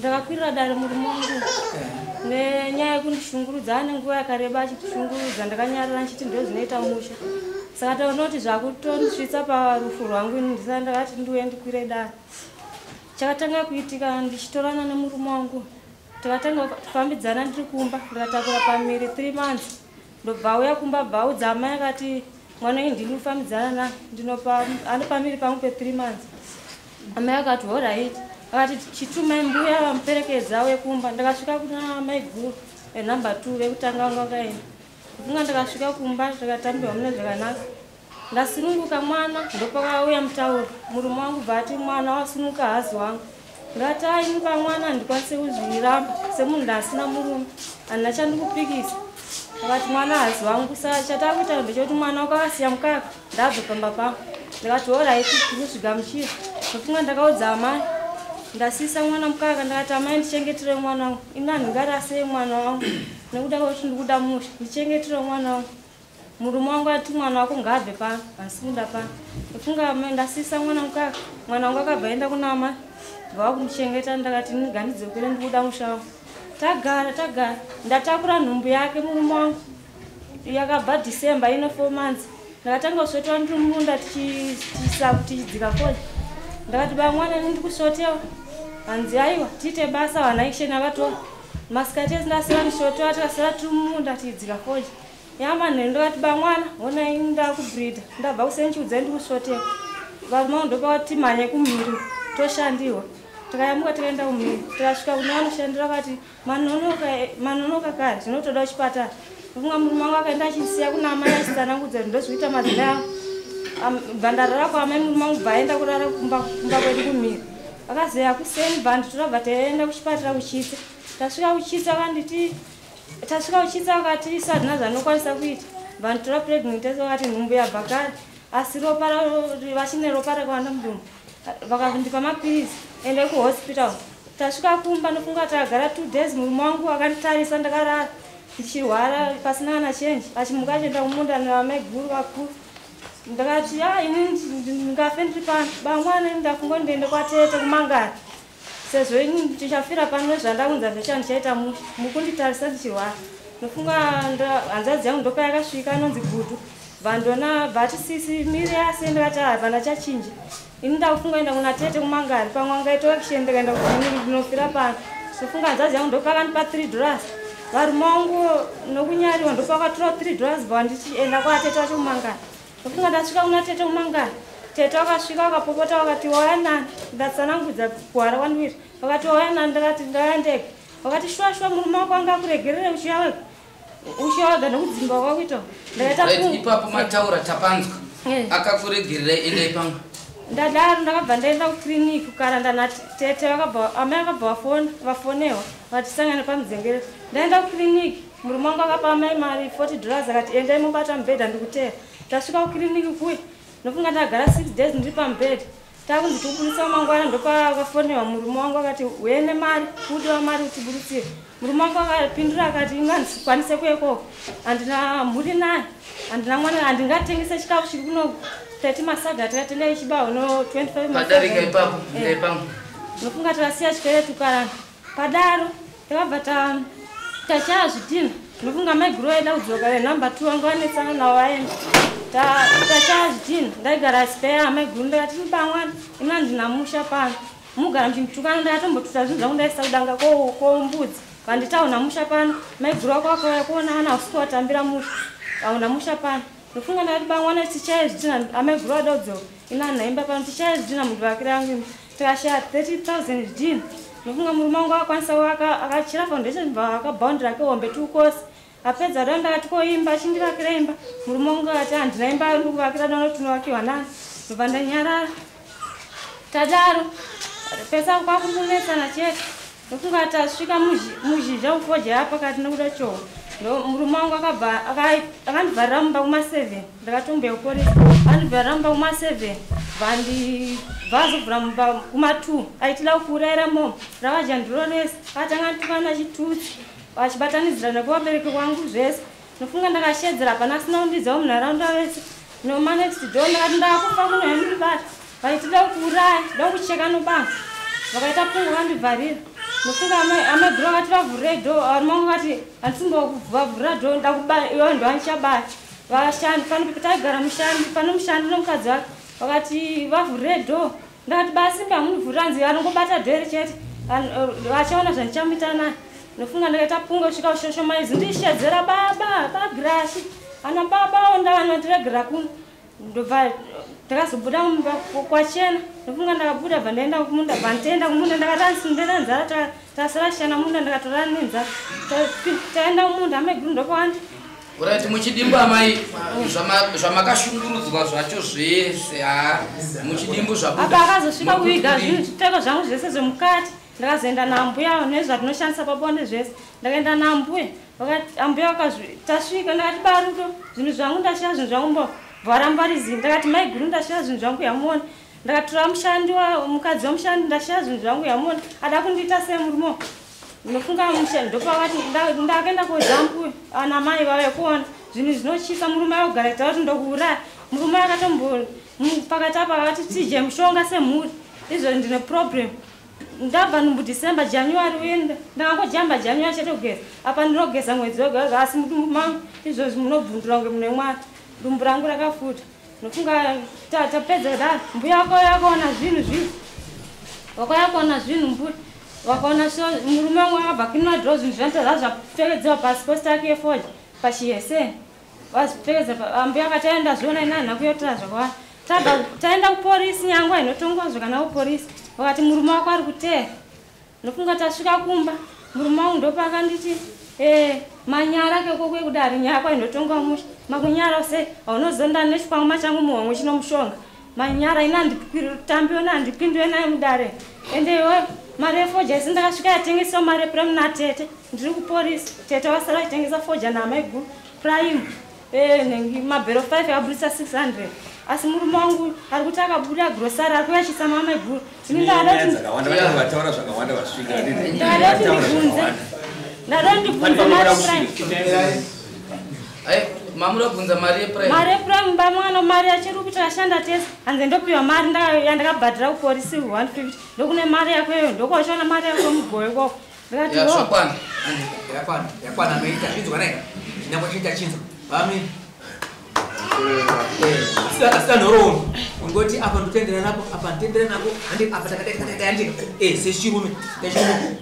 Ndakakwirira dare murume wangu nenyaya yekundishungurudza. Ane nguva yakareba achitishungurudza, ndakanyarara ndichiti ndo zvinoita musha. Saka taona kuti zvakutondisvitsa parufu rwangu ini, ndisaka ndakati ndiuye ndikwire dare. Chakatanga kuitika, ndichitorana nemurume wangu, takatanga kufambidzana ndiri kumba. Ndikatakura pamiri 3 months, ndobva auya kumba, bva audza amai akati, "Mwana uyu ndini kufambidzana naye, ndinopa ane pamiri pangu pe3 months." Amai akati, "Alright." Akati, "Chitumai mbuya vamuperekedza auye kumba." Ndakasvika kuna maiguru venumber 2, vekutanga vanga vakaenda. Kufunga ndakasvika kumba, ndakatambirwa mune zvakanaka, ndasununguka mwana. Ndopakauya mutauro, murume wangu bva ati, "Mwana wasununguka, hazi wangu." Ndakati, "Aini pamwana handikwanisi kuzviramba, semunhu ndasina murume, handina chandikupikisa." Akati, "Mwana hazi wangu, saka chatakuita ndechekuti mwana wako akasiya mukaka, ndabva pamba pangu." Ndakati, "Alright, ndikuzvigamuchira." Ndofunga ndakaudza amai, ndasiyisa mwana mukaka. Ndakati, "Amai, ndichengetere mwana wangu, ini handingarasei mwana wangu nekuda kwekuti ndikuda musha, ndichengetere mwana wangu." Murume wangu ati, "Mwana wako ngaabve pano, handisi kuda pano." Ndofunga ndasiyisa mwana mukaka, mwana wangu akabva aenda kuna amai, bva vakundichengeta. Ndakati, "Ndigandidzokere, ndikuda musha wangu." Tagara tagara, ndatakura nhumbu yake murume wangu, yakabva December ino 4 months. Ndakatanga kusvotewa ndiri mumunda, tichidzika fodya. Ndakati, "Bamwana, ini ndikusvotewa." Hanzi, "Aiwa, tiite basa, vana action avatora." Masikati esi ndasara ndisvotewa, tikasara tiri mumunda tichidzika fodya. Yamanheru ndakati, "Bamwana, honai ndakubhridha, ndabva kusenchiudzai, ndikusvotewa." Varume vangu ndopakati timhanye kumhiri toshandiwa. Tikayamuka, tikaenda kumhiri, tikasvika kune vanoshandira, vakati, "Manonoka kare, zvinotoda kuchipatara." Ndofunga murume wangu akaenda achisiya kuna amai, achitsanangudza kuti ndozvikuita madzimai angu. Bva ndarara kwaamai, murume wangu bva aenda kurara kumba kwedu kumhiri. Akazoya kuseni, bva nditora, bva taenda kuchipatara kuchitsa. Tasvika kuchitsa, vakanditi, tasvika kuchitsa, vakati sadhina zvanokwanisa kuita. Bva nditora pregnant test, vakati nhumbu yabva kare, asi ropa vachine ropa rakawanda mudumbu. Vakandipa mapirizi, ende kuhospital. Tasvika kumba, ndofunga takagara 2 days. Murume wangu akanditarisa ndakarara ndichirwara pasina kana chenji, achimuka achienda kumunda namaiguru vakuru. Ndakati, "A, ini ndingafe ndiri pano. Bamwana, ndafunga ndiende kwatete kumangara, sezvo ini ndichafira pano nezvandaunza zvecha ndichaita musha, mukunditarisa ndichirwara." Ndofunga hanzvadzi yangu ndopa yakasvika, anonzi Gutu. Vandona bvati, "Sisi, miri yase." Ndakati, "Hapana chachinja, ini ndakufunga enda kuna tete kumangari, pamwe angaita action, ndikaenda kukliniki ndinofira pano." Ndofunga hanzvadzi yangu ndopakandipa $3. Varume vangu nokunyariwa ndopakatora $3, bva ndichienda kwatete wacho kumangari. Ndofunga ndasvika kuna tete kumangari, tete vakasvika, vakapopota, vakati, "Wauya nani?" Ndatsanangudza kuhwara kwandiri. Vakati, "Wauya nani?" Ndakati, "Ndauya ndega." Vakati, "Shuwa shuwa, murume wako anga akuregerere uchiuya wega, uchiuya wega nekudzimba kwakuita?" Ndakaita Ipapo mataura, tapanzwa. Akakuregererai, endai pamwe. Ndadaro, ndakabva ndaenda kukliniki kukaranda natete. Vakabva amai vakabva vafona, vafonewa, vatisangane pamudzengere. Ndaenda kukliniki, murume wangu akapa amai mari $40, akati, "Endai mubata mubhedha, ndikuteera." Tasvika kukliniki kuya, ndofunga ndagara 6 days ndiri pamubhedha. Takunzi tikuburutsa mangwana. Ndopakafonewa murume wangu, akati, "Uye nemari, kudiwa mari kuti tiburutsire." Murume wangu akapindura akati, "Inga handikwanise kuekoko, handina mhuri naye, handina mwana, handingatengese chikafu chiri kuno 30 masaga takatenga ichibaho no 25." Padarika ipapo, endai pamwe. Nofunga takasiya chikweretu karana. Padaro takabva tachaya zvidhina. Nofunga maiguru vaida kudzoka venumber 2, vanga vanetsana navo, vaenda. Tachaya zvidhina, ndaigara spare amaiguru. Ndakati, "Pamwana, ina ndina musha pano, mugara muchinditukana. Ndakatombotuta zvinhu zvangu, ndaisa kudanga kombudzi, vanditi hauna musha pano. Maiguru wako akauya kuona ana, usiku watambira musha, hauna musha pano." Nofunga ndakati, "Bamwana, tichaye zvidhina, amaiguru vada kudzoka, ina nhaimba pano, tichaye zvidhina, mundivakira yangu imba." Tikashaya 30,000 zvidhina. Nofunga murume wangu akakwanisa akachira foundation, bva akabhaundira ake hombe tukosi. Apedza da, ndakati, "Koimba, achindivakira imba." Murume wangu akati, "Handina imba ndikuvakira, dano tinovakiwa nani?" Ndobva ndanyarara. Tadaro pesa kwakunetsana chete. Ndofunga tasvika muzhizha mufodya yapakati nekuda choho. Murume wangu akabva akandivharira mumba kuma7. Ndakatomboya kuporisa, andivharira mumba kuma7, bva azovhura mumba kuma2. Aitida kuurayira momo ravaja ndiro rese. Akatanga nditukana chitutsi, achibatanidzira nekuvabereki kwangu zvese. Nofunga ndakashedzera, hapana asina kundidzawo munharaunda vese nomanext door. Ndakati, "Ndakufa kuno, hemuribata." Vaitida kuuraya, da kucheka nobanga, vakaita pungu, vandivharira. Nofunga amaiguru vakati vavhurire dhoo, varume vangu vakati handisimbovavhurira dhoo, ndakubaya ivo ndovanichabaya. Vashandi pano taigara mushandi, pano mushandi nomukadzi wake vakati vavhurire dhoo. Ndakati basimba hamunivhurira, hanzi anongobata dhoo iri chete, vachaona zvandichamuita naye. Nofunga ndakaita punga kusvika ushosho maizi ndishedzera baba bagirashi ana baba onda vanondiregera kuno. Ndobva ndakazobuda mumba kwachena. Ndofunga ndakabuda bva ndaenda kumunda, bva nditaenda kumunda ndakati ndina nzara, tasara shana munda ndakatora nenzara. Taenda kumunda amaiguru ndopawandi. Alright, muchidimbu amai, zvamakashungurudzwa zvacho zvese, ha, muchidimbu zvabuda. Apa akazosvika kuviga zvinhu zvipfeko zvangu zvese zvemukati. Ndakazoenda naambuya nezvatinoshandisa pabonde zvese. Ndakaenda naambuya, ambuya tasvika ndakati barudo zvinhu zvangu ndashaya zvinhu zvangu mbo bvaramba rizii. Ndakati maiguru ndashaya zvinhu zvangu yamuona. Ndakatora mushandi mukadzi wamushandi ndashaya zvinhu zvangu yamuona. Ada kundiita semurume. Ndinofunga ndopavati ndakaenda koudza ambuya ana mai vauya kuona zvinhu zvinotyisa. Murume akugara ita kuti ndokuuraya. Murume akatombo pakati apa akati tidye mushonga semhuri. Izvo ndine problem. Ndabva muDecember January uye ndakangojamba January chete kugeza. Apa ndinogeza mwedzi wega wega asi mudumbu mangu izvozvi munobvundura kunge mune mwana. Dumbu rangu rakafuta. Nofunga tapedza kudaro. Mbuya vakauya vakaona zvinhu zvinhu. Vakauya kuona zvinhu mbuya. Vakaona so murume wangu akabva kinwadhiro zvinhu zvinoita zvapfekedzewa pasi posta yake yefodya pachiyeseni. Vazvipfekedza ambuya akati aenda zviona ina handina kuyotora zvakawanda. Tabva taenda kuporisi nyangwa inotongwa zvakanaka kuporisi. Vakati murume wako ari kuteera. Nofunga tasvika kumba murume wangu ndopakanditi manyara kekoko kudari nyaya kwa inotongwa musha makunyara sei haunozonda nechikwama changu muhomwe chino mushonga manyara ina handitambiwe naye handipindiwe naye mudare. Ende iwe mari yefoja isi ndakasvika yatengesewa mari yeprime natete ndiri kuporisi tete vasara vachitengesa foja namaiguru prime nhengi mabhero 5 akabudisa 600 asi murume wangu ari kuti akabuda grosari ari kuyachisa mamaiguru. Ini ndakada kuti vataura zvakawanda vasvika. Ndakada kuti ndibvunze ndada ndibvunze mari yeprime. Ai, mamuda kubvunza mari yeprime? Mari yeprime bamwana mari yachirupi takashanda tese hanzi ndopiwa mari yandakabhadhira kuporisi 150 ndokune mari yako iyoyo ndokuwachiona mari yako mugoyo ikoko. Ndakati Ya, zvakwana. Yakwana, yakwana maita zvinzwa naika. Nyangwe chiita chinzwa. Vami. Asina nhoroondo. Ungoti apa ndotendera napo, apa ndotendera napo, handi apa takadai takadai handi. Sechirume, sechirume.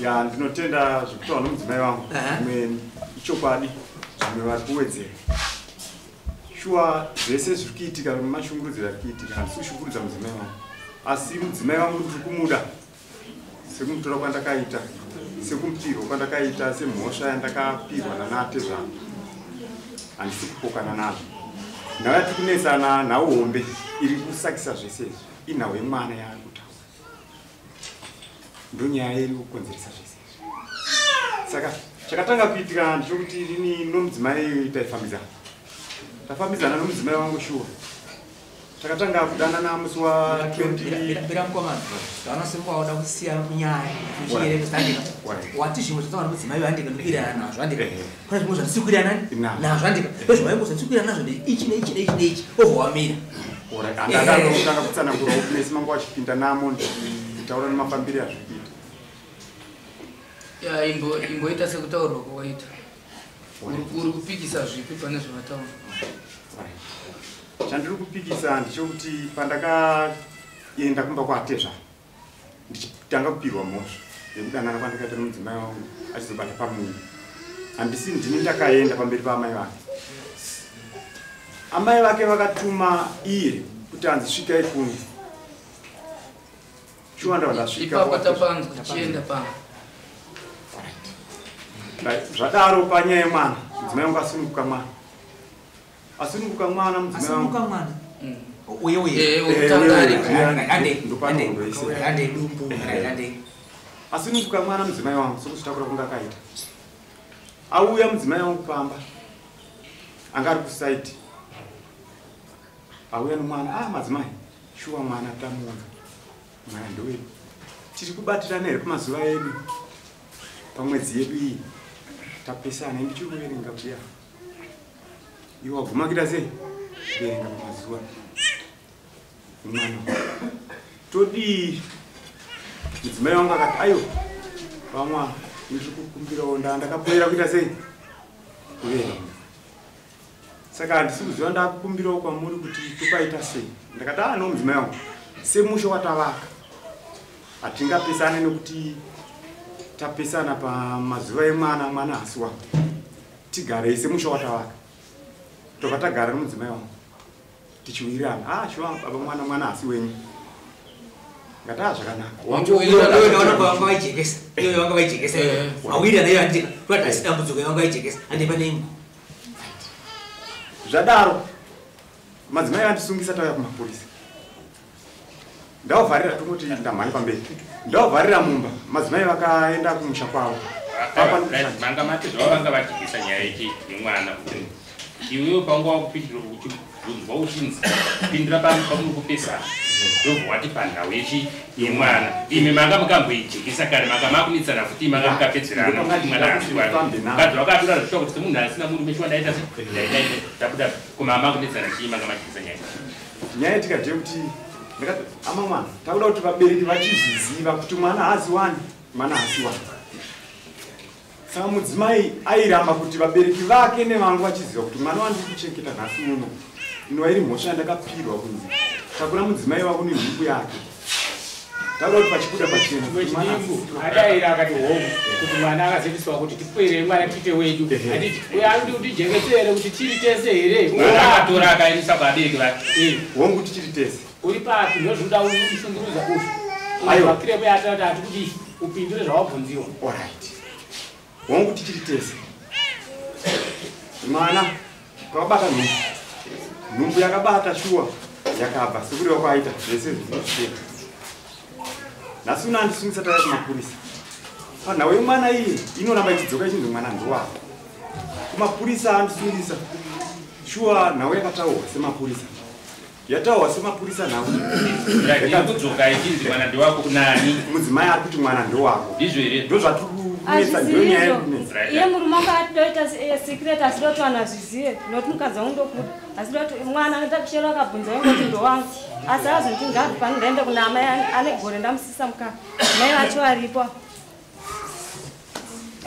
Ya, ndinotenda zvekutaura nomudzimai wangu. Zvimwe ichokwadi, zvimwe vari kuwedzera. Shuwa zvese zviri kuitika mashungurudziro ari kuitika handisi kushungurudza mudzimai wangu, asi mudzimai wangu ndiri kumuda sekumutora kwandakaita, sekumupirwa kwandakaita, semhosva yandakapirwa nanatezvangu handisi kupokana nazvo. Nhau yatiri kunetsana nhau hombe iri kusakisa zvese izvi inhau yemwana yaari kutaura, ndonyaya iri kukonzeresa zvese izvi. Saka chakatanga kuitika ndechekuti ini nomudzimai taifambidzana, tafambidzana nomudzimai wangu. Shuwa takatanga kudanana musi wa 20 Bira mukomana. Ndaona sembo wauda kusiya nyaya. Uchiyereka. Wati zvimwe zvataura nomudzimai handika ndikuirana nazvo handika. Kuna zvimwe zvandisi kuirana Nazvo. nazvo handika. Ndozvamaingo zvandisi kuirana nazvo ndeichi neichi neichi neichi. Obva wamira. Andakatanga kutsanangura mesi mangu achipinda namo ndichitaura nemafambiro azviri kuita. Ya, imboita sekutaurwa kwawaita. Uri kupikisa zvipi pane zvavataura? Chandiri kupikisa ndechekuti pandakaenda kumba kwatezva ndichitanga kupirwa mhosva yekudanana kwandakaita nomudzimai wangu achizobata pamuviri, handisi ndini ndakaenda pamberi paamai vake. Amai vake vakatuma iye kuti anzi svikai kuno. Shuwa ndava ndasvika. Ipapo tapanzwa, chienda pano. Zvadaro panyaya yemwana, mudzimai wangu asununguka mwana, asununguka mwana mudzimai wangu. Asununguka mwana. Uye uye. Wekutanga ariko. Hande. Ndopanoondoise. Hande dumbu. Hande. Asununguka mwana mudzimai wangu sokuzvitakura kunge akaita. Auya mudzimai wangu pamba, anga ari kusaiti, auya nomwana. Ah, madzimai, shuwa mwana tamuona, mwana ndowedu, tiri kubatirana here pamazuva edu, pamwedzi yedu iyi tapesana. Ndichiri kuverenga kuya, iwe waguma kuita sei kuverenga pamazuva mwana, todii? Mudzimai wangu akati aiwa vamwana ndiri kukumbirawo ndakapoera kuita sei kuverenga. Saka handisi kuziva ndakukumbirawo kwamuri kuti topaita sei. Ndakati ah no mudzimai wangu semusha watavaka hatingapesane nekuti tapesana pamazuva emwana, mwana hasi wako. Tigarei semusha watavaka. Tobva tagara nemudzimai wangu tichiwirirana. Ah shuwa baba mwana, mwana hasi wenyu. Ngati ah zvakanaka. Wanga vaijekesa. Iyo wanga vaijekesa. Mawirirana iyo handika. Kuti asi dambudziko wanga vaijekesa. Handi pane imwe. Zvadaro madzimai andisungisa tauya kumapurisa. Ndavavharira tongoti ndamhanya pamberi. Ndavavharira mumba. Madzimai vakaenda kumusha kwavo. Manga mati zvavo vanga vajekesa nyaya yemwana. Iwewe panga wakupindura uchibvunzwa uchinzi pindura pamuri kupesana. Ndobva wati panhau yemwana. Imi manga mukamboijekesa kare manga makunetsana futi manga mukapedzerana kuti mwana asi wani. Mukadzi wakatura zvishuwa kuti semunhu asina murume shuwa ndaita se ndabuda kuma makunetsana chii manga majekesa nyaya. Nyaya yetika ndeyekuti ndakati ama mwana takuda kuti vabereki vachizviziva kuti mwana haasi wani, mwana haasi wani. Saka mudzimai airamba kuti vabereki vake nevangu vachiziva kuti mwana wandiri kuchengeta nhasi uno inova iri mhosva yandakapirwa kunzi takura mudzimai wako nenhumbu yake. Takuda kuti pachibuda pachena adaira akati hongu kuti mwana akaziviswa kuti tipwere mwana tiite wedu. Handiti uyo anoti kuti tijekesere kuti tiri tese here. Mwana akatora akaendesa kuvabereki vake. Hongu tichiri tese. Uri papi ndozvinoda ushungurudza uyu. Aiwa kirebo yatati hatikudi upindure zvawabvunziwa. Alright. Hongu tichiri tese. Mwana kwakabata nhumbu. Nhumbu yakabata shuwa yakabva sekureva kwaita zvese zvinozvichena. Nhasi uno andisungisa tauya kumapurisa. Panhau yemwana iye inoramba ichidzoka ichinzi mwana ndowako. Kumapurisa andisungisa shuwa nhau yakataurwa semapurisa. Yataurwa semapurisa nhau. Kudzoka ichinzi mwana ndewako kunani? Mudzimai ari kuti mwana ndowako. Ndizvo here? Ndozvatiri kunetsa, ndiyo nyaya iri kunetsa. Iye murume wangu atoita secret asida kuti vanhu vazvizive nokuti mukadzi wangu ndokuda. Asida kuti mwana chero akabvunza ingoti ndowangu. Asi azonditi ngabve pano ndaenda kuna amai ane gore ndamusisa mukaka. Mai vacho varipo.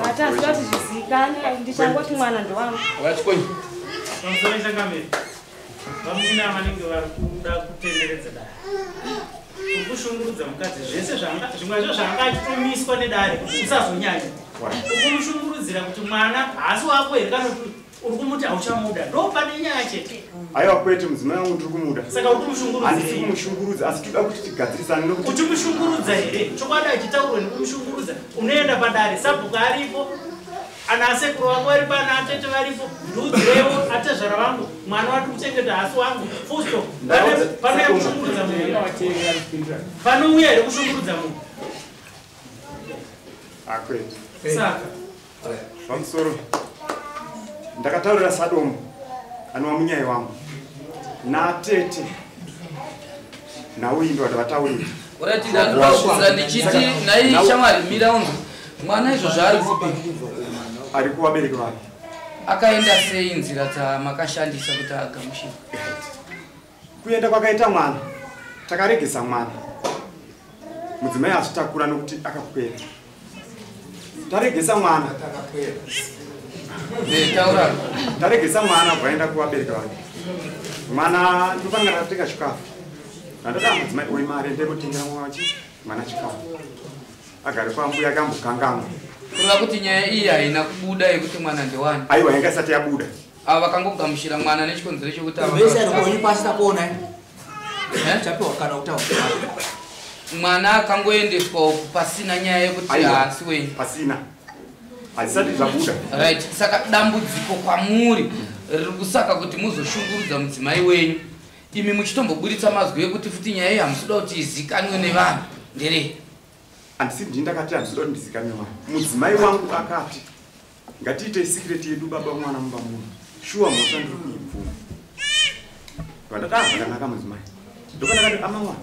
Ati asida kuti zvizikanwe ndichangoti mwana ndowangu. Vachikonyi. Pamusoro changamire. Vamuna vanenge vari kuda kutenderedza dare. Uri kushungurudza mukadzi zvese zvimwe zvo zvanga achitomiswa nedare kuti usazonyanya. Uri kumushungurudzira kuti mwana haasi wako here kana kuti uri kumuti hauchamuda. Ndo pane nyaya chete. Aiwa kwete mudzimai wangu ndiri kumuda. Saka uri kumushungurudza. Handisi kumushungurudza asi toda kuti tigadzirisane nokuti uchimushungurudza here? Chokwadi achitaurwe nekumushungurudza. Unoenda padare sabhuku aripo. Ana asekuru vako varipo, ana atete varipo, ndiudzirewo atezvara vangu, mwana wandiri kuchengeta haasi wangu. Full stop. Panouya kushungurudza munhu. Panouya here kushungurudza munhu? Akwete. Saka pamusoro ndakataurira Sadombo anova munyai wangu natete nhau iyi ndovataurira. Uratidza ndinokuudza ndichiti nhai shamwari mira unzwe. Mwana izvo zvaari kupi? Ari kuvabereki vake. Akaenda sei nzira dzamakashandisa kuti agamuchire? Kuenda kwakaita mwana, takaregesa mwana. Mudzimai azvitakura nokuti akapwera. Taregesa mwana. Taura. Taregesa mwana bvaenda kuvabereki vake. Mwana ndofanira kutenga chikafu. Ndakati mudzimai uri mari ndekutengera mwana chikafu. Agare kwambuya akambokanganwa. Kureva kuti nyaya iyi haina kubuda yekuti mwana ndewani. Aiwa yanga isati yabuda. Ava vakangogamuchira mwana nechikonzero chekuti ava vese ari pasina kuona. Chapiwa kana kutaura. Mwana akangoendeswa uku pasina nyaya yekuti haasi wenyu. Pasina. Hazvisati zvabuda. Right. Saka dambudziko kwamuri riri kusaka kuti muzoshungurudza mudzimai wenyu. Imi muchitomboburitsa mazwi ekuti futi nyaya iyi hamusida kuti izikanwe nevanhu. Nderei? Handisi ndini ndakati handisida kuti ndizikanwe vanhu. Mudzimai wangu akati ngatiite secret yedu baba mwana mumba muno. Shuwa mhosva ndiri kuibvuma. Vandati zvakanaka mudzimai. Ndopandakati ama mwana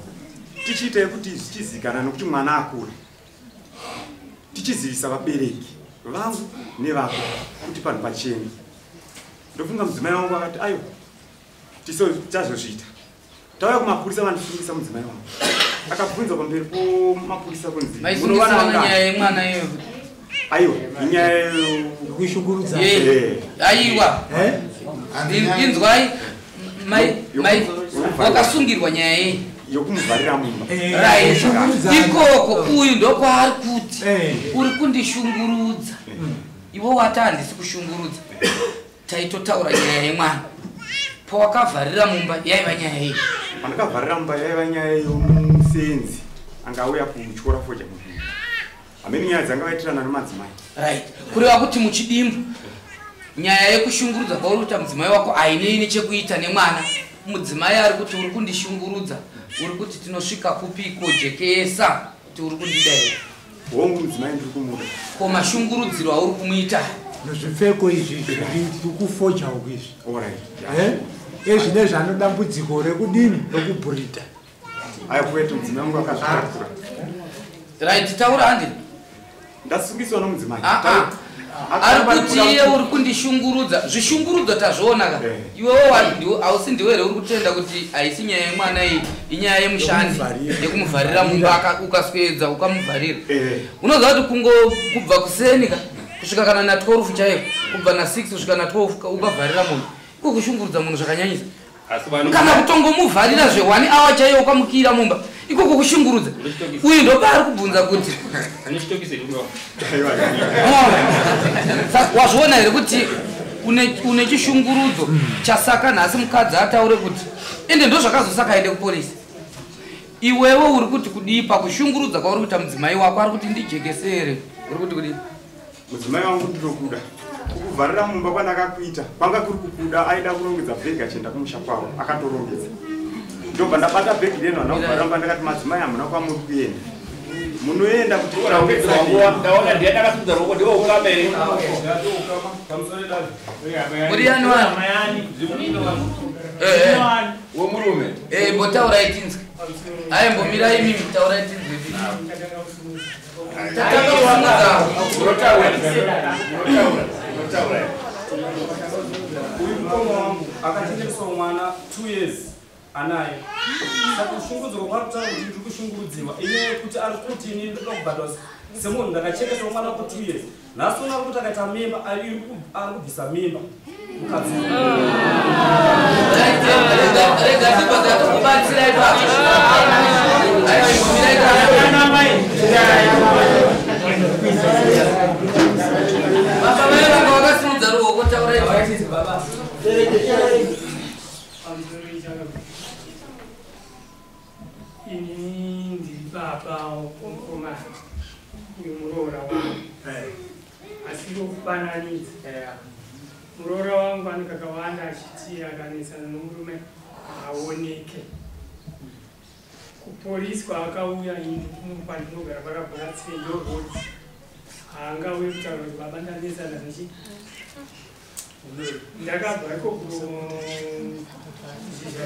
tichiita yekuti zvichizikana nokuti mwana akura. Tichizivisa vabereki vangu nevako kuti panhu pachena. Ndofunga mudzimai wangu akati aiwa tachazozviita. Tauya kumapurisa vandisungisa mudzimai wangu. Akabvunza pamberi pomapurisa kunzi Maisungisana nyaya yemwana iyo. Aiwa, inyaya yekushungurudza. Aiwa. Inzwai mai wakasungirwa nyaya iyi yokumuvharira mumba. Right. Ikoko uyu ndokwaari kuti uri kundishungurudza. Iwe wati handisi kushungurudza. Taitotaura nyaya yemwana. Pawakavharira mumba yaiva nyaya iyi. Pandakavharira mumba yaiva nyaya yomusenzi angauya kutyora fodya mumba. Hamene nyaya dzanga vaitirana nemadzimai. Right. Kureva kuti muchidimbu nyaya yekushungurudza kwauri kuita mudzimai wako hainei nechekuita nemwana. Mudzimai ari kuti uri kundishungurudza, uri kuti tinosvika kupiko jekesa kuti uri kundida here? Hongu mudzimai ndiri kumuda. Ko mashungurudziro auri kumuita? Zvipfeko izvi zviri kufoja uku izvi. Alright. Ezvinezvi ano dambudziko rekudini rekubhurita. Aya kwete mudzimai wangu akazvitakura. Right, taura handi. Ndasungiswa nomudzimai. Ari kuti iye uri kundishungurudza. Zvishungurudzo tazviona ka. Iwewo hausi ndiwe here uri kutenda kuti haisi nyaya yemwana iyi, inyaya yemushandi yekumuvharira mumba ukaswedza ukamuvharira. Unoziva kuti kungo kubva kuseni ka kusvika kana na 12 chaiyo, kubva na 6 kusvika na 12 ukavharira munhu. Iko kushungurudza munhu zvakanyanyisa. Kana kutongomuvharira zve 1 hour chaiyo ukamukira mumba. Ikoko kushungurudza. Uyu ndopaari kubvunza kuti wazviona here kuti une chishungurudzo chasaka nhasi mukadzi ataure kuti ende ndozvakazosaka aende kupolisi. Iwewe uri kuti kudii pakushungurudza kwauri kuita mudzimai wako? Ari kuti ndijekesere. Uri kuti kudii? Mudzimai wangu ndinokuda. Kukuvharira mumba kwandakakuita kwanga kuri kukuda. Aida kurongedza bhegi achienda kumusha kwavo, akatorongedza. Ndobva ndabata bhegi renu handakuvharira mumba, ndakati madzimai hamuna kwamuri kuenda, munoenda kuti ndaona ndiye ndakasimudza ruoko ndiwo ukama here? Muri yani wani? Wemurume. Mbotaurai tinzwe. Ayi mbomirai imimi taurai tinzwe. Tatanga kusimudza. Uyu mukoma wangu akachengeteswa mwana 2 years anaye. Saka kushungurudzwa kwaari kutaura kuti ndiri kushungurudzirwa inyaya yekuti ari kuti ini ndinoda kubhadharwa semunhu ndakachengeteswa mwana for 2 years. Nhasi uno ari kuti akaita mimba ari kubvisa mimba mukadzi. Rega ndibva ndatokubatsirai ipapo. Aiwa imbomirai baba vai vanga vakasimudza ruoko taurai. Ini ndiri baba womukomana uyu muroora wangu, asi vokufananidza muroora wangu ane kakawanda achiti akanetsana nomurume haoneke. Kupolisi kwaakauya ini kwandinogara pakabhuratsire ndorodi haangauye kutaura kuti baba ndanetsana nechi. Ndakabva ikoko zhizha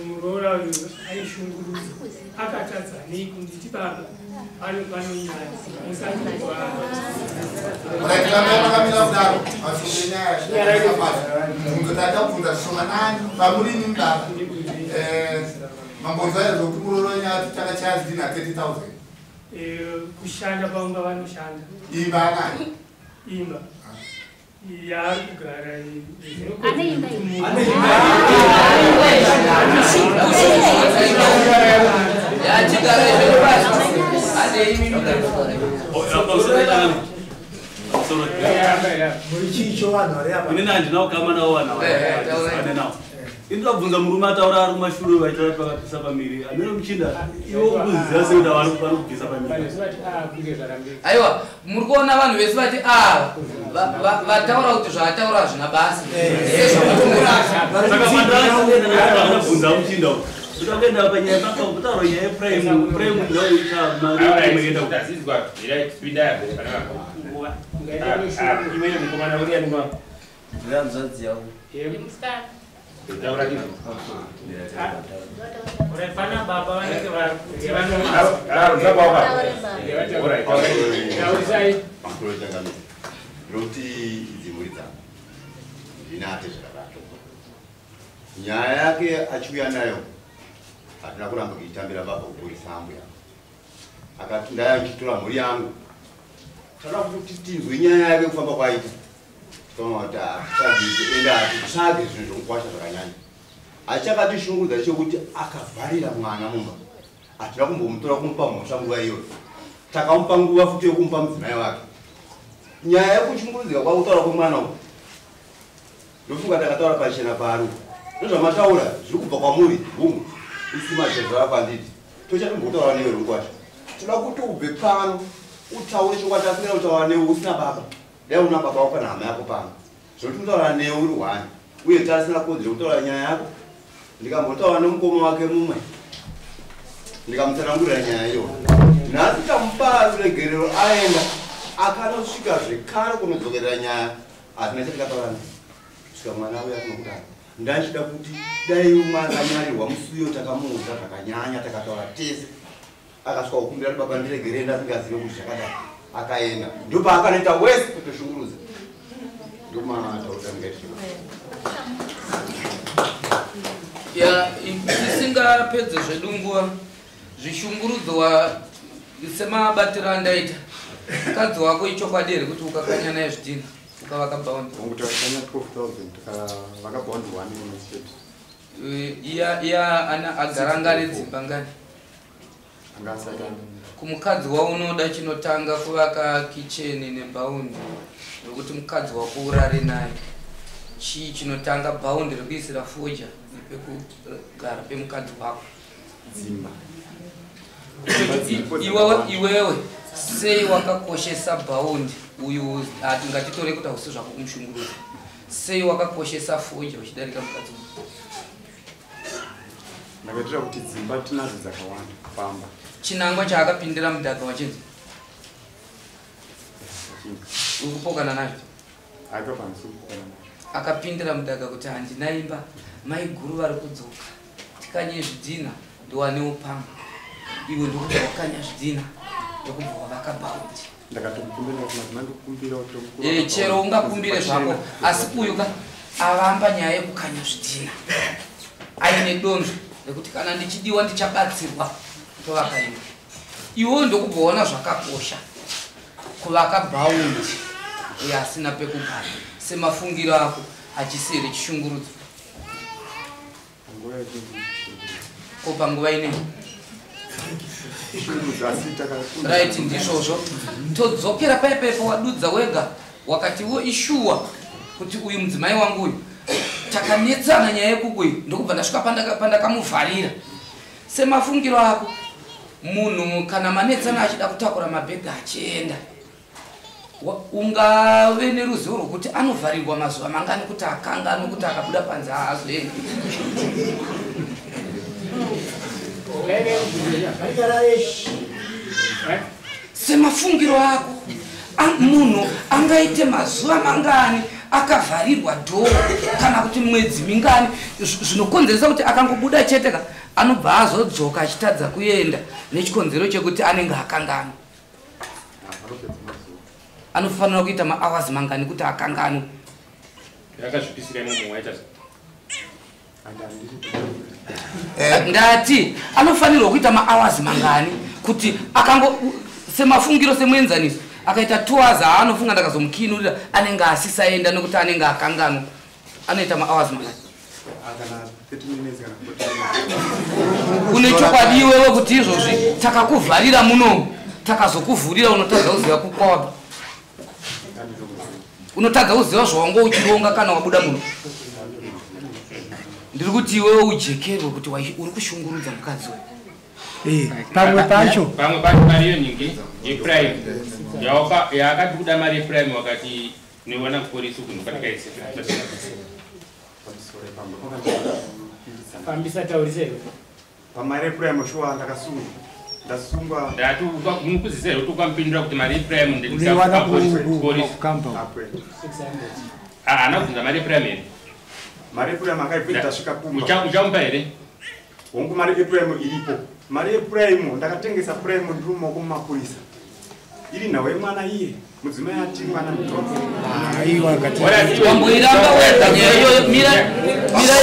muroora uyu aishungurudza akatadza nei kunditi baba pano pano nyaya musandikwana. Makamira kudaro mubvunzo taida kubvunza zvishomanani pamurimi mudaro mambonzwa here zvokuti muroora wenyu ati takachaya zidina 30,000 kushanda paumba vanoshanda imba anayo imba yaari kugara inini handina kukama navo vanhu ava. Indinobvunza murume ataura ari kumashure vaitaura kuti vakabvisa pamiri. Hamene muchinda iwe ukuziva sei kuti vari kubvisa pamiri? Aiwa, muri kuona vanhu vese vati vataura kuti zvaataura hazvina basa. Saka pandakabvunza muchinda uyu kuti akaenda panyaya pakutaura nyaya yeprime prime ndoita mari yeprime Tazizwa ira spida pana iwe mukomana uri yani mwa ndiranzadzi yangu pana baba vanenge vari kuti Ndinoti idzi mhuri dzangu ndinate zvakadaro. Nyaya yake achiuya nayo Hatina kuramba kuitambira baba kupurisa ambuya. Akati ndaya ndichitora mhuri yangu. Tada kuti tinzwe nyaya yake kufamba kwaita. Tikaona kuti hatitsvagi ende hatitsvagi zvinhu zvomukwasha zvakanyanya. Achakatishungurudza chekuti akavharira mwana mumba. Hatina kumbomutora kumupa mhosva nguva iyoyo. Takamupa nguva futi yekumupa mudzimai wake. Nyaya yekushungurudzika kwakutaura kwemwana uku. Ndofunga takataura pachena pari. Ndozvamataura zviri kubva kwamuri hungu. Isi machezvara kwanditi. Tochatombotaura newe Rukwasha. Toda kuti ubve pano utaure chokwadi asingada kutaura newe usina baba. Dai una baba wako kana hama yako pano. Zvekuti unotaura newe uri hwani. Uye tasina kodzero yekutaura nyaya yako. Ndikambotaura nemukoma wake mumwe. Ndikamutsanangurira nyaya iyoyo. Nhasi tamupa ruregerero aenda akanosvika zvekare kunodzokerera nyaya. Hatina chatikataura naye. Kusvika mwana uya kunokudaro. Ndachida kuti dai mwana akanyarirwa musi uyo takamuudza zvakanyanya takataura tese. Akasvika kukumbira kuti baba ndiregerere ndasingazive kuti zvakadai. Akaenda. Ndopaakanoita wese kutoshungurudza. Ndomataurira ndingaita. Ya tisingapedze zvedu nguva zvishungurudzo semabatiro andaita mukadzi wako ichokwadi here kuti ukakanya naye zvidhina ukavaka baundi? Hongu takakanya 12,000 tikavaka baundi 1 imwe chete. Iya ana agara ngani dzimba ngani? Anga asati Kumukadzi waunoda chinotanga kuvaka kicheni nebhaundi rekuti mukadzi wako urare naye. Chii chinotanga bhaundi rekuisira foja nepekugara pemukadzi wako? Dzimba. Iwewe sei wakakoshesa bhaundi uyu hatingatitore kuti hausi zvako kumushungurudza. Sei wakakoshesa foja uchidarika mukadzi uyu? Ndakaitira kuti dzimba tinadzo dzakawanda pamba. Chinangwa chaakapindira mudhaga wachinzi uri kupokana nacho? Akapindira mudhaga kuti handina imba, maiguru vari kudzoka, tikanye zvidhina ndiwanewo pamwe. Iwe ndokubva wakanya zvidhina ndokubva wavaka bhaundi. Ndakatomukumbira kuti madzimai ndikukumbira kuti mukuru Chero ungakumbire zvako asi uyu ka avamba nyaya yekukanya zvidhina aine donzvo rekuti kana ndichidiwa ndichabatsirwa tovaka imba. Iwewe ndokubva waona zvakakosha kuvaka bhaundi uyo asina pekugara. Semafungiro ako hachisi here chishungurudzo? Ko panguva inei? Right, ndizvozvo. Todzokera paipepo wadudza wega wakati wo ishuwa kuti uyu mudzimai wangu uyu takanetsana nyaya yekuku iyi ndokubva ndasvika pandakamuvharira. Semafungiro ako munhu kana manetsana achida kutakura mabhegi achienda ungave neruzivo rwokuti anovharirwa mazuva mangani kuti akanganwe kuti akabuda panze haazoendi. Semafungiro ako munhu angaite mazuva mangani akavharirwa dhoo kana kuti mwedzi mingani zvinokonzeresa kuti akangobuda chete ka anobva azodzoka achitadza kuenda nechikonzero chekuti anenge akanganwa. Anofanira kuita mahours mangani kuti akanganwe? Yakazvipisira imomo waita. Ndati anofanirwa kuita mahours mangani kuti akango semafungiro semuenzaniso akaita 2 hours aanofunga ndakazomukinurira anenge asisaenda nekuti anenge akanganwa. Anoita mahours mangani? Kana 30 minutes kana 40 minutes. Une chokwadi iwewe kuti izvozvi takakuvharira muno takazokuvhurira unotadza kuziva kukwawabva. Unotadza kuziva zvawanga uchironga kana wabuda muno. Ndiri kuti iwewe ujekerwe kuti uri kushungurudza mukadzi uyu. Pamwe pacho. Pamwe pacho mari iyo nyingi yeprime. Yaakati kuda mari yeprime wakati niwana kuporisi uku ndokatikaise. Fambisa taurise. Pamari yeprime shuwa ndakasungwa. Ndasungwa. Ndati munokuzisa here kuti ukamupindura kuti mari yeprime Unoiwana ndikupolisi. kukamba. Haana kubvunza mari yeprime here? Mari yeprime akaibvunza tasvika kumba. Uchamupa here? Hongu mari yeprime iripo. Mari yeprime ndakatengesa prime ndiri mumaoko mumapurisa. Iri nhau yemwana iye mudzimai ati mwana Wamboiramba wega nyaya iyoyo. Mirai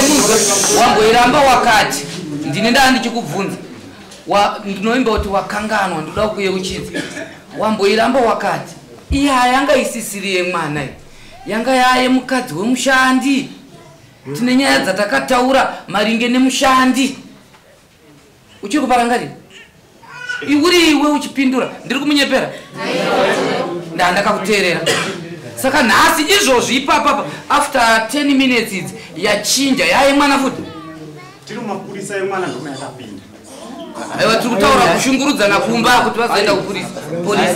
munzwe. Wamboiramba wakati Ndine ndaa ndichikubvunza. Ndinoimba kuti wakanganwa, ndoda kuyeuchidza. Wamboiramba wakati iya yanga isisiri yemwana iyi, yanga yaye mukadzi wemushandi. Tine nyaya dzatakataura maringe nemushandi. Uchiri kuparangarira? Uri iwe uchipindura, ndiri kumunyepera? Ndakakuteerera. Saka nhasi izvozvi ipapapa after 10 minutes idzi yachinja yaye mwana futi. Tiri mapurisa emwana ndoma yakapinda. Aiwa, tiri kutaura kushungurudzana kumba kuti vazoenda kupurisa. Polisi.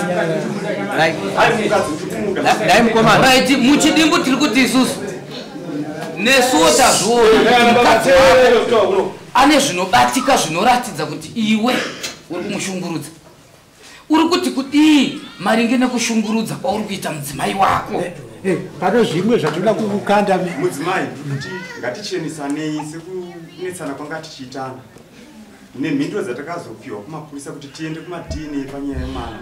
Right, muchidimbu tiri kuti isusu nesuwo tazviona mukadzi wako ane zvinobatika zvinoratidza kuti iwe uri kumushungurudza. Uri kuti kudii maringe nekushungurudza kwauri kuita mudzimai wako? Pane zvimwe zvatinoda kukanda mudzimai kuti ngatichenisanei sekunetsana kwanga tichiitana nemhinduro dzatakazopiwa kumapurisa kuti tiende kuma-DNA panyaya yemwana.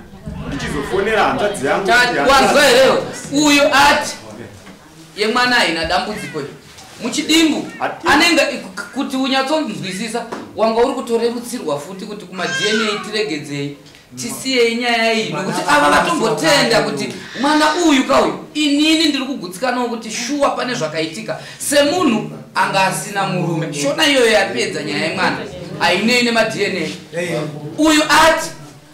Ndichizofonera hanzvadzi yangu. Wanzwa here? Uyu ati yemwana haina dambudziko. Muchidimbu anenge kuti unyatsonzwisisa wanga uri kutorerutsirwa futi kuti kuma-DNA tiregedzei tisiyei nyaya iyi nokuti ava vatombotenda kuti mwana uyu kauyu inini ndiri kugutsikanawo kuti shuwa pane zvakaitika semunhu anga asina murume. Shona iyoyo yapedza nyaya yemwana ainei nema-DNA. Uyu ati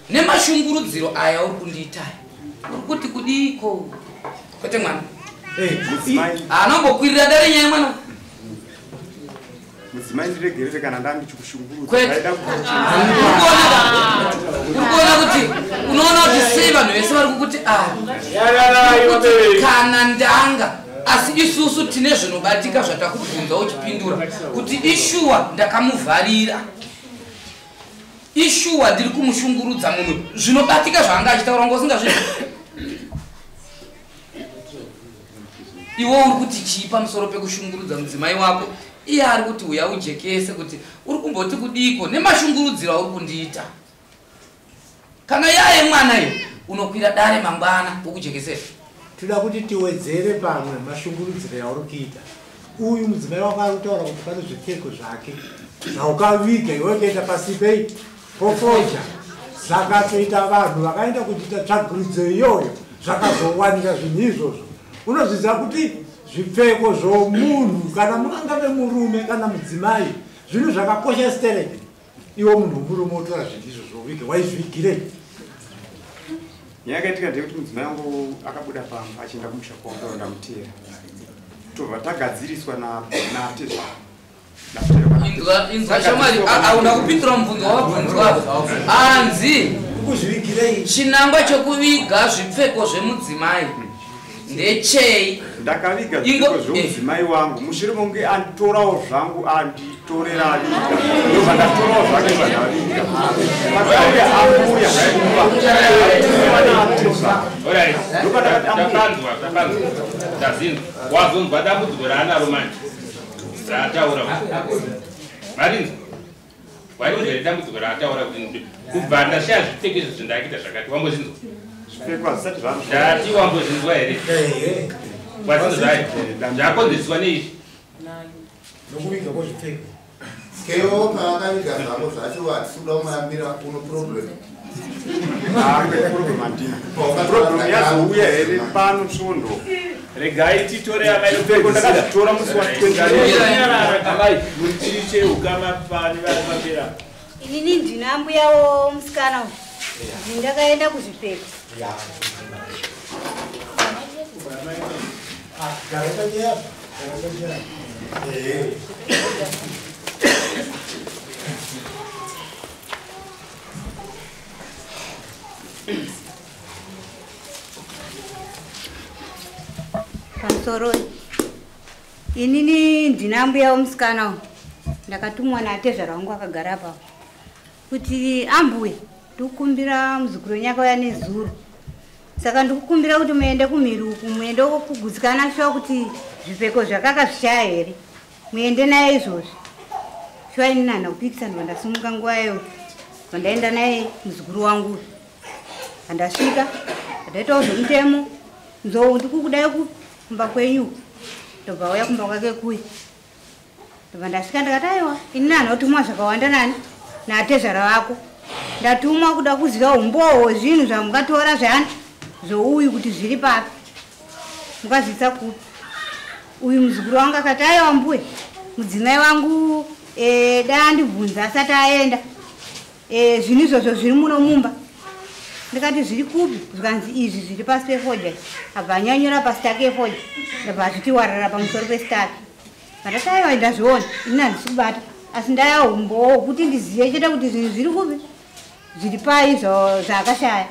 nemashungurudziro aya uri kundiitaya uri kuti kudiko kwete mwana anombokwirira dare nyaya yemwana. Mudzimai ndiregerere kana ndandichikushungurudza. Urikuona kuti unoona kuti sei vanhu vese vari kukuti kana ndanga asi isusu tine zvinobatika zvatakubvunza uchipindura kuti ishuwa ndakamuvharira, ishuwa ndiri kumushungurudza munhu. Zvinobatika zvaanga achitaura ngo usingazvizvi. Iwe uri kuti chii pamusoro pekushungurudza mudzimai wako? Iye ari kuti uya ujekese kuti uri kumboti kudiko nemashungurudziro auri kundiita. Kana yaye mwana iyo unokwira dare mangwana wokujekesera. Toda kuti tiwedzere pamwe mashungurudziro yauri kuita. Uyu mudzimai wako ari kutaura kuti pane zvipfeko zvake zvaukaviga iwe ukaenda pasi pei pofoja, zvakatoita vanhu vakaenda kuchiita tsvagurudzo iyoyo zvakazowanika zvinhu izvozvo. Unozviziva kuti zvipfeko zvomunhu kana mungave murume kana mudzimai zvinhu zvakakosha stereki. Iwe munhu murume otora zvinhu izvozvo uvige, waizvigirei? Nyaya yakaitika ndeyekuti mudzimai wangu akabuda pamba achienda kumusha kwangu ndamuteera. Tobva tagadziriswa natezvara. Inzwa shamwari, hauna kupindura mubvunzo wabvunzwa. Anzi chinangwa chokuviga zvipfeko zvemudzimai ndechei? Ndakaviga zvipfeko zvemudzimai wangu mushure monge anditorawo zvangu anditorera aviga ndobva ndatorawo zvake zvandaviga. Pakauya ambuya wazonzwa dambudziko raanaro manje raataura marinzwa warinzwa here dambudziko raataura kuti kubva ndashaya zvipfeko izvi zvindakuita zvakati wambozvinzwa? Zvipfeko hazvisati zvanzwa. Ndati wambozvinzwa here? Wazinzwa zvakonzeswa neizvi nokuviga kwezvipfeko. Kewo pavakaviga zvako zvacho hatisi kuda kumurambira uno problem. Problem handina. Problem yazouya here pano svondo. Regai titore amai zvipfeko ndakazvitora musi wa 20. Amai muri chii cheukama pane vari papera? Inini ndina mbuyawo musikana uyu. Ndakaenda kuzvipfeko. Pamusoro inini ndina mbuya womusikana uyu. Ndakatumwa natezvara wangu akagara apapo kuti ambuya ndikukumbira muzukuru wenyu akauya nezuro, saka ndikukumbira kuti muende kumhiri uku muende kugutsikana shuwa kuti zvipfeko zvakaka zvichaya here, muende naye izvozvi. Shuwa inini handina kupikisa, ndobva ndasimuka nguva iyoyo ndaenda naye muzukuru wangu. Andasvika ndaitawo zvemutemo, nzou ndikukudai kumba kwenyu, ndobva auya kumba kwake kuya. Ndobva ndasvika ndikati aiwa, ini anotumwa zvakawanda nani natezvara vako. Ndatumwa kuda kuziva umbowo hwezvinhu zvamungatora zvani zvouyu kuti zviri papi, mukazviisa kupi. Uyu muzukuru wangu akati aiwa mbuya, mudzimai wangu dai andibvunza asati aenda, zvinhu izvozvo zviri muno mumba. Ndikati zviri kupi? Zvikanzi izvi zviri pasi pefodya. Abva anyanyora pastack yefodya, ndabva azvitiwarara pamusoro pestack. Ndati aiwa, ndazviona ini, handisi kubata, asi ndaya umbowo hwokuti ndizive chete kuti zvinhu zviri kupi, zviri pai zvaakashaya.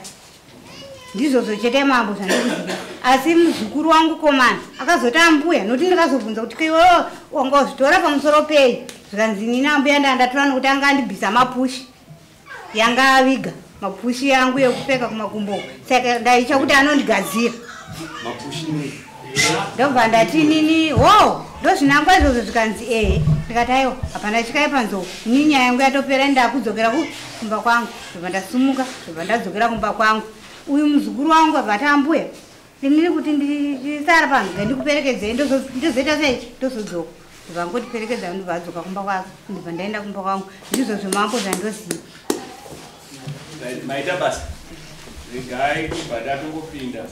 Ndizvozvo chete mambo zvandikuziva. Asi muzukuru wangu komana akazoti ambuya, nokuti ndakazobvunza kuti kaiwewo wanga wazvitora pamusoro pei, zvikanzi nini ambuya ndandatora nokuti anga andibvisa mapushi yanga aviga mapushi yangu yekupfeka kumakumbo, saka ndaitya kuti anondigadzira. Mapushi nei? Ndobva ndati nini ho, ndozvinangwa izvozvo? Zvikanzi ehe. Ndikati aiwa, hapana chikaipa nzou, ini nyaya yangu yatopera, ndakudzokera kumba kwangu. Ndobva ndasumuka, ndobva ndadzokera kumba kwangu. Uyu muzukuru wangu abva ati ambuya, inini kuti ndisara pano, ngandikuperekedzei, ndozoita sei, ndozodzoka. Ndobva ngotiperekedza, ndobva adzoka kumba kwake, ndobva ndaenda kumba kwangu. Ndizvo zvemambo zvandoziva. Maita basa. Regai kubva ndatongopinda.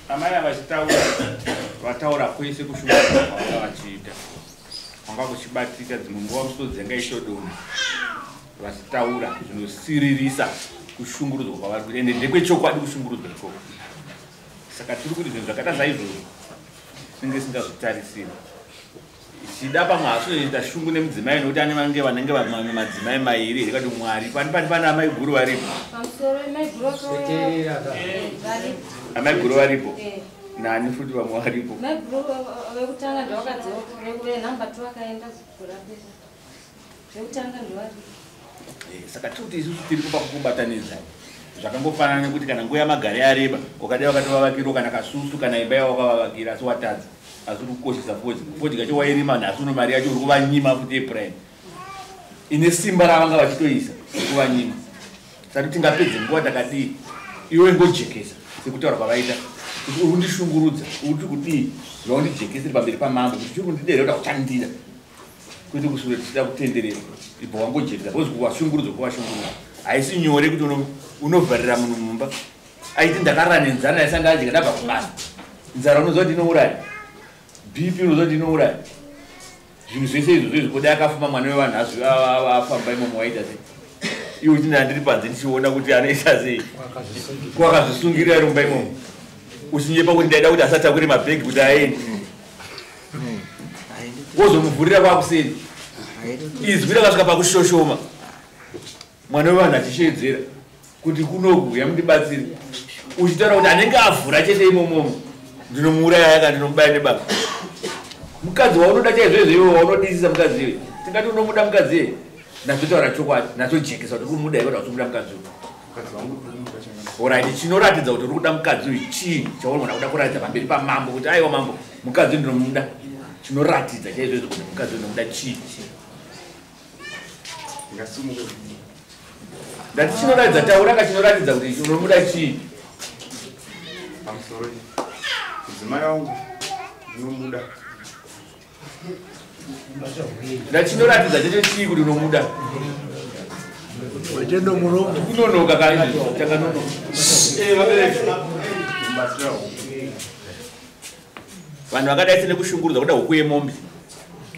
Amai avachitaura, vataura kwese kushungurudzwa kwavanga vachiita, kwanga kuchibatika dzimwe nguva musodzi yanga ichodonha vachitaura zvinosiririsa kushungurudzwa kwavari kuita. Ende ndekwechokwadi kushungurudzwa ikoko. Saka tiri kuti zvinhu zvakaita saizvozvo tinenge tisingazvitarisiri, chida pamwe hasunoita shungu nemudzimai, nokuti ane vange vanenge vamwe madzimai mairi here? Kati Mwari, pani pani pane amai guru varipo? Pamusoro, mai guru vakauya varipo. Amai guru varipo? Eh. Nani futi vamwe varipo? Mai guru vekutanga ndovakadzoka, venhamba 2 vakaenda kurapira, vekutanga ndovaripo. Saka tiri kuti isusu tiri kupa kukubatanidzai. Zvakangofanana nekuti kana nguva yamagare yareba, wakadai wakatovavakirawo kana kasusu kana imba yawakavavakira, asi watadza, asi uri kukoshesa fodya. Fodya cho wairima, nhasi uno mari yacho uri kuvanyima futi yeprime ine simba ravanga vachitoisa, uri kuvanyima. Saka tingapedze nguva takadii? Iwe ngojekesa sekutaura kwavaita kuti uri kundishungurudza, uri kuti kudii, zvaundijekeseri pamberi pamambo kuti chiri kundidera kuti hauchandida, kwete kusure tichida kutenderera. Ibva wangojekesa, because kuvashungurudza, kuvashungurudza haisi nyore kuti unovharira munhu mumba aiti ndakarara nenzara, ndaisa ndadya, ndabva kubasa. Nzara unoziva kuti inouraya, BP unoziva kuti inouraya, zvinhu zvese izvo zvezvo. Kudai akafuma mwana wevanhu afamba imomo, waita sei iwe? Uchiti ndandiri panze ndichiona kuti anoita sei, kwakazvisungirira rumba imomo, uchinyepa kuti ndaida kuti asatakure mabhegi kuti aende, wozomuvhurira kwakuseni. Izwi rakasvika pakushoshoma, mwana wevanhu achishedzera kuti kunoku yamundibatsire, uchitaura kuti anenge avhura chete imomomo ndinomuuraya, yaka ndinomubaya nebaba. Mukadzi waunoda chaizvoizvo, iwe waunodisisa mukadzi iwe, tingati unomuda mukadzi iye? Ndatotaura chokwadi, ndatojekesa kuti kumuda iwe, ndakutomuda mukadzi uyu. Alright, chinoratidza kuti uri kuda mukadzi uyu chii, chaunogona kuda kuratidza pamberi pamambo kuti aiwa mambo, mukadzi uyu ndinomuda? Chinoratidza chaizvoizvo kuti mukadzi uyu ndinomuda chii? Ndingasumuke? Ndati chinoratidza, tauraka, chinoratidza kuti unomuda chii? Pamusoro, mudzimai wangu ndinomuda. Ndati chinoratidza chacho chii kuti unomuda? Watendo muromo. Kunonoka kaizvi, takanonoka. Vabereki, mubatsira huku. Vanhu vakadai senekushungurudza kuda huku yemombe,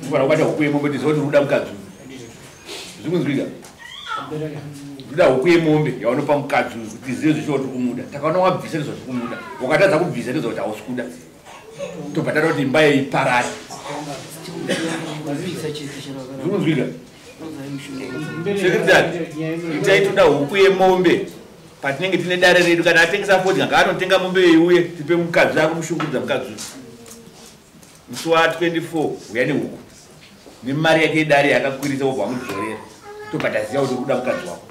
unofanira kubata huku yemombe kuti ziva kuti uri kuda mukadzi uyu. Zvikunzwika? Kuda huku yemombe yaunopa mukadzi uyu kuti zive zvichiwa kuti kumuda. Takaona wabvisa, ndizvo kumuda. Wakatadza kubvisa, ndizvo kuti hausi kuda. Tobva tada kuti imba yeiparari. Zvikunzwika, secretary? Itai, toda huku yemombe patinenge tine dare redu. Kana atengesa fodya, ngaanotenga mombe yeiuye tipe mukadzi ari kumushungurudza. Mukadzi uyu musi wa24 uya nehuku nemari yake yedare yakakwirisa, wobva wamudzorera, tobva taziva kuti uri kuda mukadzi wako.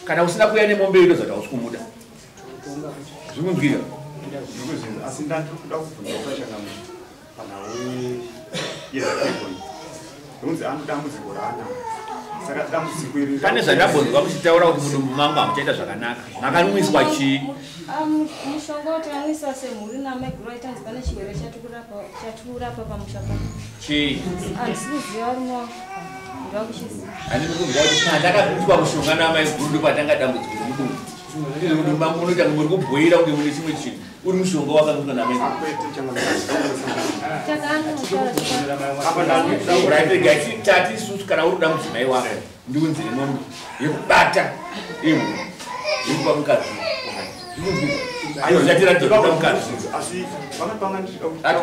Kana usina kuuya nemombe iyo, toziva kuti hausi kumuda. Zvikunzwika? Ndikuzvinzwa, asi ndandiri kuda kubvunza pachangamuti panhau yezvipfeko iyi, ndokunzi ano dambudziko raanaro. Saka dambudziko iri Pane zvandambonzwa muchitaura kuti mudumbu mangu hamuchaita zvakanaka. Makanwiswa chii? Mushonga watanwisa semhuri namaiguru aitanzi pane chirwere chatikurapa pamusha pano. Chii? Handisi kuziva varume wangu, ndakuchiziva. Handisi kunzwa kuti pandakapiswa mushonga namaiguru ndopatanga dambudziko remudumbu. Mudumbu mangu munoita kunge muri kubhoira kunge mune chimwe chinhu. Uri mushonga wakanwiswa namaiguru. Takanwa. Tati isusu kana uri kuda mudzimai wako ndiunzire mombe yekubata ihu yekupa mukadzi. Mukadzi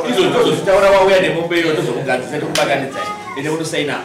izvo tozozvitaura wauya nemombe iyo tozokugadzisa tokubatanidzai ende unosaina.